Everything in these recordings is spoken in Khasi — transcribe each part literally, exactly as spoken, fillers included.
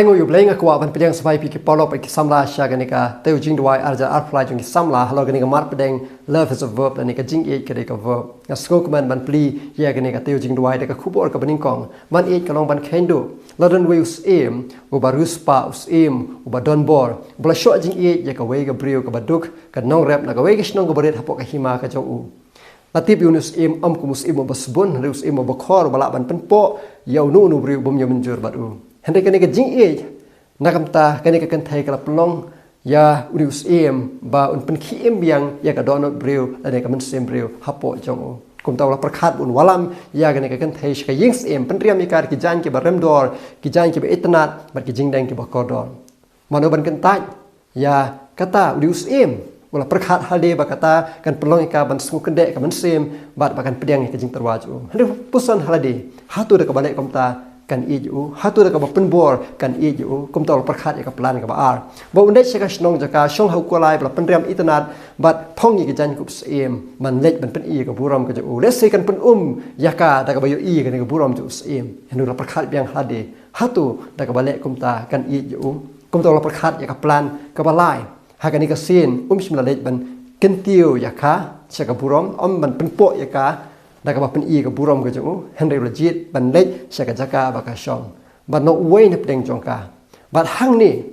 Nga ïa u Blei nga kwah ban pdiang sngewbha ïa phi ki paralok bad ki samla sha kane ka Taïew Jingduwai arhajar arphew lai jong ki samla halor kane ka marpdeng love is a verb lane ka jingïeit ka dei ka verb. Nga sngewkmen ban plie ïa kane ka Taïew Jingduwai da ka khubor kaba nyngkong. Ban ïeit ka long ban kheiñ duh. La don uwei u syiem uba riewspah, u syiem uba don bor, ba la shoh jingïeit ïa kawei ka briew kaba duk, ka nongrep na kawei ka shnong kaba rit hapoh ka hima ka jong u. La tip ïa une u syiem ym kum u syiem uba sbun, hynrei u syiem uba khor, uba lah ban pynpoh ïa uno uno u briew bym ïa mynjur bad u. Hynrei kane ka jingïeit, na ka bynta kane ka kynthei ka la pynlong ïa une u syiem ba un pynkhie im biang ïa ka dohnud briew lane ka mynsiem briew hapoh jong u. Kumta u la pyrkhat ba un wallam ïa kane ka kynthei sha ka ïing syiem, pynriam ïa ka da ki jaiñ kiba rem dor, ki jaiñ kiba itynnad bad ki jingdeng kiba kordor. Mano ban kyntait ïa kata? Une u syiem u la pyrkhat halade ba kata kan pynlong ïa ka ban sngewkynduh ïa ka mynsiem bad ba kan pdiang ïa ka jingtyrwa jong u. Hynrei puson halade, hato da kaba leh kumta kan ïeit ïa u? Hato da kaba pynbor kan ïeit ïa u? Kumta u la pyrkhat ïa ka plan kaba ar, ba un leit sha ka shnong jong ka, shong ha u kulai ba la pynriam itynnad bad phong ïa ki jaiñkup syiem ban leit ban pyni ïa ka burom ka jong u. Lehse kan pynum ïa ka da kaba ïohi ïa kane ka burom jong u syiem. Hynrei u la pyrkhat biang halade, hato da kaba leh kumta kan ïeit ïa u? Kumta u la pyrkhat ïa ka plan kaba lai. Ha kane ka sien um shym la leit ban kyntiew ïa ka sha ka burom, ym ban pynpoh ïa ka da kaba pyni ïa ka burom ka jong u, hynrei u la jied ban leit sha ka jaka ba ka shong, ban long uwei na pdeng jong ka. Bad hangne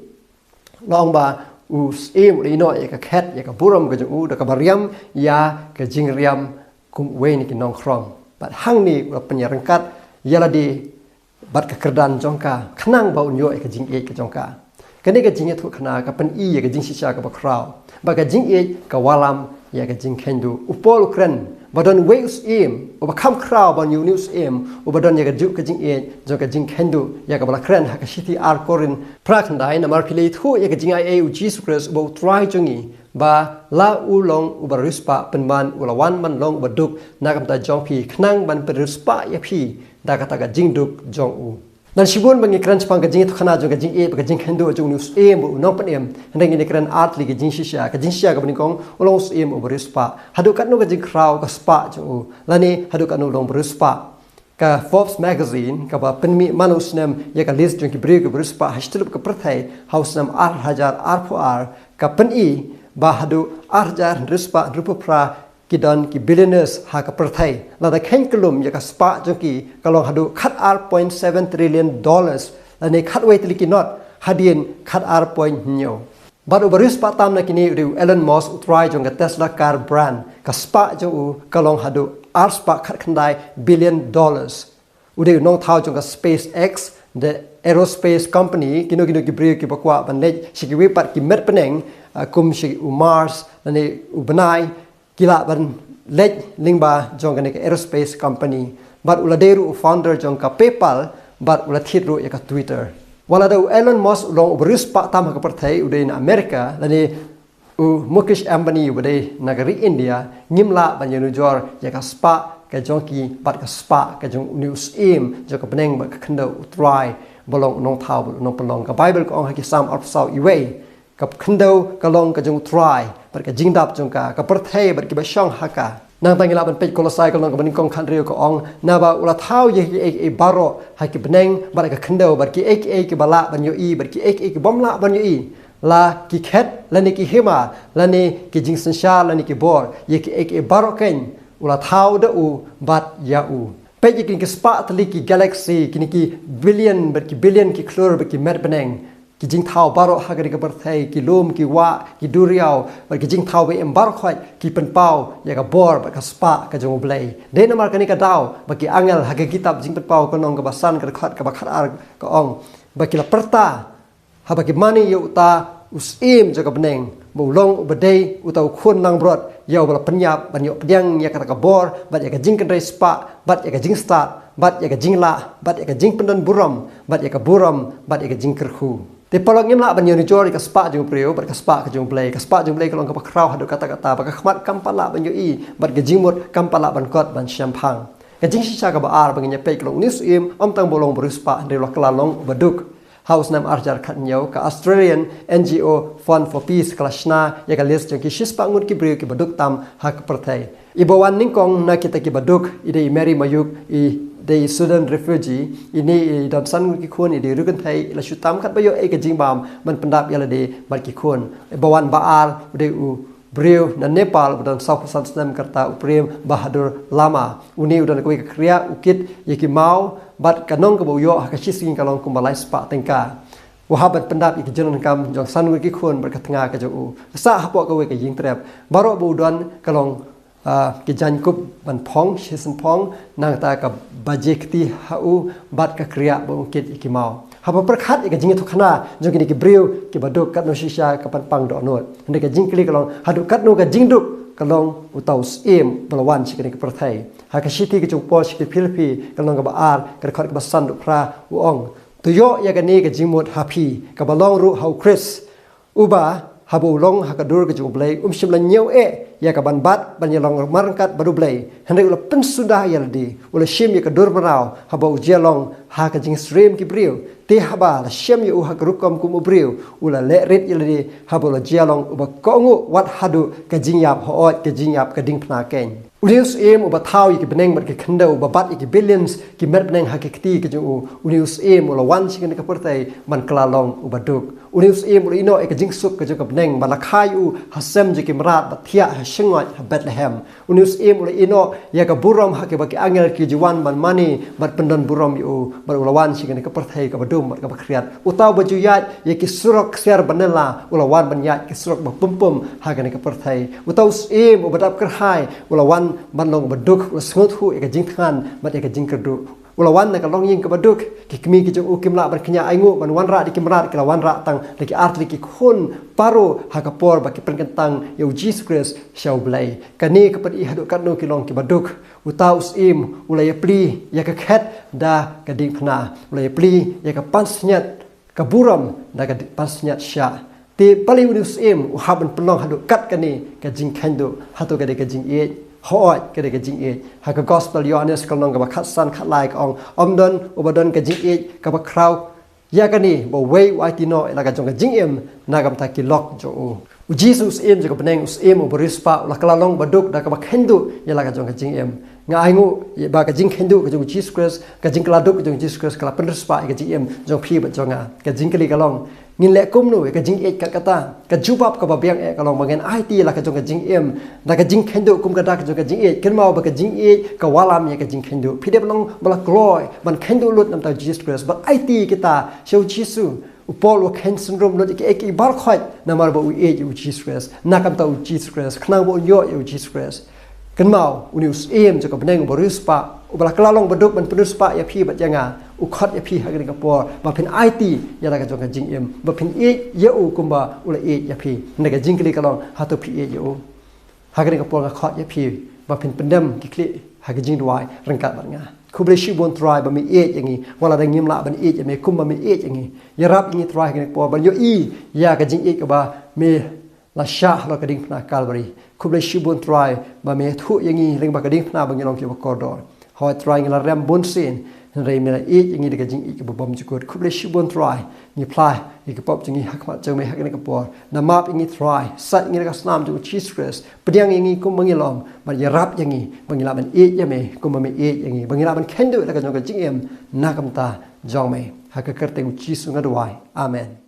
la ong ba u syiem u la ïehnoh ïa ka khet ïa ka burom ka jong u da kaba riam ïa ka jingriam kum uwei na ki nongkhrong. Bad hangne u la pynïaryngkat ïa lade bad ka kyrdan jong ka khnang ba un ïoh ïa ka jingïeit ka jong ka. Kane ka jingïathuhkhana ka pyni ïa ka jingshisha kaba khraw ba ka jingïeit ka wallam ïa ka jingkheiñ duh. U Paul u kren ba don uwei u syiem uba kham khraw ban ïa une u syiem uba don ïa kajuh ka jingïeit jong ka jingkheiñ duh, ïa kaba la kren ha ka shithi ar Korinth phra khyndai: Namar phi la ïathuh ïa ka jingaiei U Jisu Khrist uba U Trai jong ngi, ba la u long uba riewspah, pynban u la wan ban long uba duk na ka bynta jong phi, khnang ban pynriewspah ïa phi da kata ka jingduk jong u. Ngan shibun ba ngi kren shaphang ka jingïathuhkhana jong ka jingïeit bad ka jingkheiñ duh jong une u syiem bad u nongpynim. Hynrei ngin ïa kren ar tylli ka jingshisha. Ka jingshisha kaba nyngkong, u long u syiem uba riewspah. Haduh katno ka jingkhraw ka spah jong u, lane haduh katno u long uba riewspah? Ka Forbes magazine kaba pynmih man la u snem ïa ka list jong ki briew kiba riewspah ha shi tyllup ka pyrthei ha u snem arhajar arphew ar ka pyni ba haduh arhajar hynriewspah hynriewphew phra ki don ki billionaires ha ka pyrthei. Lada kheiñ kyllum ïa ka spah jong ki, ka long haduh khatar point seven trillion dollars, lane khatwei tylli ki not hadien khatar point hynñiew. Bad uba riewspah tam na kine u dei u Elon Musk, u trai jong ka Tesla car brand. Ka spah jong u ka long haduh arspah khatkhyndai billion dollars. U dei u nongthaw jong ka SpaceX, the aerospace company, kino kino ki briew kiba kwah ban leit sha kiwei pat ki met bneng, ah, kum sha u Mars lane u bnai, ki lah ban leit lyngba jong kane ka aerospace company. Bad u la dei ruh u founder jong ka PayPal, bad u la thied ruh ïa ka Twitter. Wat la da u Elon Musk u long uba riewspah tam ha ka pyrthei, u dei na America, lane u Mukesh Ambani uba dei na ka ri India, ngim lah ban ïanujor ïa ka spah ka jong ki bad ka spah ka jong une u syiem jong ka bneng bad ka khyndew, u trai ba long u nongthaw bad u nongpynlong. Ka Baibl ka ong ha ki Salm arphew saw, uwei: Ka khyndew ka long ka jong u Trai, bad ka jingdap jong ka, ka pyrthei bad kiba shong ha ka. Nangta ngi lah ban peit Kolosai ka lynnong kaba nyngkong khathynriew, ka ong: Naba u la thaw ïa kiei kiei baroh ha ki bneng bad ha ka khyndew, bad kiei kiei kiba lah ban ïohi bad kiei kiei ki bym lah ban ïohi, la ki khet lane ki hima lane ki jingsynshar lane ki bor, ïa kiei kiei baroh keiñ u la thaw da u bad ïa u. Peit ïa kine ki spah tylli ki galaxy, kine ki billion bad ki billion ki khlur bad ki met bneng. Ki jingthaw baroh ha kane ka pyrthei, ki lum, ki wah, ki duriaw, bad ki jingthaw ba im baroh khoit, ki pynpaw ïa ka bor bad ka spah ka jong U Blei. Dei namar kane ka daw ba ki angel ha ka kitab Jingpynpaw ka lynnong kaba san, ka dkhot kaba khatar, ka ong ba ki la pyrta haba ki mane ïa uta u syiem jong ka bneng ba u long uba dei uta u khun langbrot, ïa uba la pynïap ban ïoh pdiang ïa kata ka bor bad ïa ka jingkynrei spah bad ïa ka jingstad bad ïa ka jinglah bad ïa ka jingpyndon burom bad ïa ka burom bad ïa ka jingkyrkhu. Te paralok, ngim lah ban ïanujor ïa ka spah jong u briew bad ka spah ka jong U Blei. Ka spah jong U Blei ka long kaba khraw haduh katta katta ba ka khmat kam pat lah ban ïohi bad ka jingmut kam pat lah ban kot ban shemphang. Ka jingshisha kaba ar ba ngin ïa peit ka long une u syiem ym tang ba u long uba riewspah, hynrei u la kylla long uba duk. Ha u snem arhajar khathynñiew, ka Australian NGO Fund for Peace ka la shna ïa ka list jong ki shispah ngut ki briew kiba duk tam ha ka pyrthei. I ba wan nyngkong na kita kiba duk i dei i Mary Mayuk, i dei Sudan refugee, ine i don san ngut ki khun, i dei riewkynthei, i la shu tam katba ïoh ei ka jingbam ban pyndap ïa lade bad ki khun. Ba wan ba ar u dei u briew na Nepal ba don sawphew san snem, kyrteng u Prem Bahadur Lama. Une u don kawei ka khriat, u kit ïa ki maw bad ka nong kaba u ïoh ha ka shi sngi ka long kumba lai spah tyngka. U hap ban pyndap ïa ki jingdonkam jong san ngut ki khun bad ka tnga ka jong u. Ka sah hapoh kawei ka ïing trep. Baroh ba u don ka long, ah, ki jaiñkup ban phong, shisien phong, nangta kaba jia kti ha u bad ka khriat ba u kit ïa ki maw. Haba pyrkhat ïa ka jingïathuhkhana jong kine ki briew kiba duk, katno shisha ka pang dohnud. Hynrei ka jingkylli ka long, haduh katno ka jingduk ka long uta u syiem ba la wan sha kane ka pyrthei? Ha ka shithi ka jong u Paul sha ki Philippi, ka lynnong kaba ar, ka dkhot kaba san haduh phra, u ong: To ïoh ïa kane ka jingmut ha phi, kaba long ruh ha u Khrist, uba haba u long ha ka dur ka jong U Blei, um shym la ñiew eh ïa ka ban bat ban ïalong marryngkat bad U Blei. Hynrei u la pynsuda ïa lade, u la shim ïa ka dur mraw haba u jia long ha ka jingsyriem ki briew. Te haba la shem ïa u ha ka rukom kum u briew, u la leh rit ïa lade haba u la jia long uba kohnguh wat haduh ka jingïap, hooid, ka jingïap ka diengphna keiñ. Une u syiem uba thaw ïa ki bneng bad ki khyndew, uba bat ïa ki billions ki met bneng ha ki kti ka jong u, une u syiem u la wan sha kane ka pyrthei ban kylla long uba duk. Une u syiem u la ïehnoh ïa ka jingsuk ka jong ka bneng, ba la kha ïa u ha sem jong ki mrad bad thiah ha shyngoid ha Bethlehem. Une u syiem u la ïehnoh ïa ka burom ha kaba ki angel ki ju wan ban mane bad pyndon burom ïa u, bad u la wan sha kane ka pyrthei kaba dum bad kaba khriat. Uta uba ju ïaid ïa ki surok ksiar ba nylla, u la wan ban ïaid ki surok ba pum pum ha kane ka pyrthei. Uta u syiem uba dap kyrhai, u la wan ban long uba duk, u la sngewthuh ïa ka jingthngan bad ïa ka jingkyrduh. U la wan na ka longïing kaba duk. Ki kmie ki jong u kim lah ban kñia ainguh ban wanrah da ki mrad, ki la wanrah tang da ki artylli ki khun paro ha ka por ba ki pynkyntang ïa u Jisu Khrist sha U Blei. Kane ka pyni haduh katno ki long kiba duk. Uta u syiem u la ïapli ïa ka khet da ka diengphna, u la ïapli ïa ka pansngiat ka burom da ka di-, pansngiat shiah. Te balei une u syiem u hap ban pynlong haduh kat kane ka jingkheiñduh? Hato ka dei ka jingïeit? Hooid, ka dei ka jingïeit. Ha ka Gospel Ïohannes ka lynnong kaba khatsan khatlai ka ong: Ym don uba don ka jingïeit kaba khraw ïa kane, ba uwei u aiti noh ïa la ka jong ka jingim na ka bynta ki lok jong u. U Jisu u syiem jong ka bneng, u syiem uba riewspah, u la kylla long uba duk da kaba kheiñduh ïa la ka jong ka jingim. Nga ainguh ba ka jingkheiñduh ka jong u Jisu Khrist, ka jingkylla duk ka jong u Jisu Khrist ka la pynriewspah ïa ka jingim jong phi bad jong nga. Ka jingkylli ka long, ngin leh kumno ïa ka jingïeit kat kata? Ka jubab kaba biang eh ka long ba ngin aiti ïa la ka jong ka jingim da ka jingkheiñduh kum ka da ka jong ka jingïeit. Kynmaw ba ka jingïeit ka wallam ïa ka jingkheiñduh. Phi dei ban long ba la kloi ban kheiñduh lut na ka bynta u Jisu Khrist, ban aiti kita sha u Jisu. U Paul u kheiñ synrum lut ïa kiei kiei baroh khoit namar ba u ïeit ïa u Jisu Khrist, na ka bynta u Jisu Khrist, khnang ba un ïoh ïa u Jisu Khrist. Kynmaw, une u syiem jong ka bneng uba riewspah, uba la kylla long uba duk ban pynriewspah ïa phi bad ïa nga, u khot ïa phi ha kane ka por ba phin aiti ïa la ka jong ka jingim, ba phin ïeit ïa u kumba u la ïeit ïa phi. Hynrei ka jingkylli ka long, hato phi ïeit ïa u? Ha kane ka por nga khot ïa phi ba phin pyndem ki khlieh ha ka jingduwai ryngkat bad nga. Khublei shibun Trai ba me ïeit ïa ngi, wat la da ngim lah ban ïeit ïa me kumba me ïeit ïa ngi. Ïarap ïa ngi Trai ha kane ka por ban ïohi ïa ka jingïeit kaba me la shah halor ka diengphna Kalbari. Khublei shibun Trai ba me ïathuh ïa ngi lyngba ka diengphna ba ngi long kiba kordor. Hooid Trai, ngi la rem bun sien, hynrei me la ïeit ïa ngi da ka jingïeit kaba bymjukut. Khublei shibun Trai, ngi phla ïa ki pop jong ngi ha khmat jong me ha kane ka por. Da map ïa ngi Trai, sait ïa ngi da ka snam jong u Jisu Khrist. Pdiang ïa ngi kumba ngi long, bad ïarap ïa ngi ba ngi lah ban ïeit ïa me kumba me ïeit ïa ngi, ba ngi lah ban kheiñduh ïa la ka jong ka jingim na ka bynta jong me. Ha ka kyrteng u Jisu nga duwai. Amen.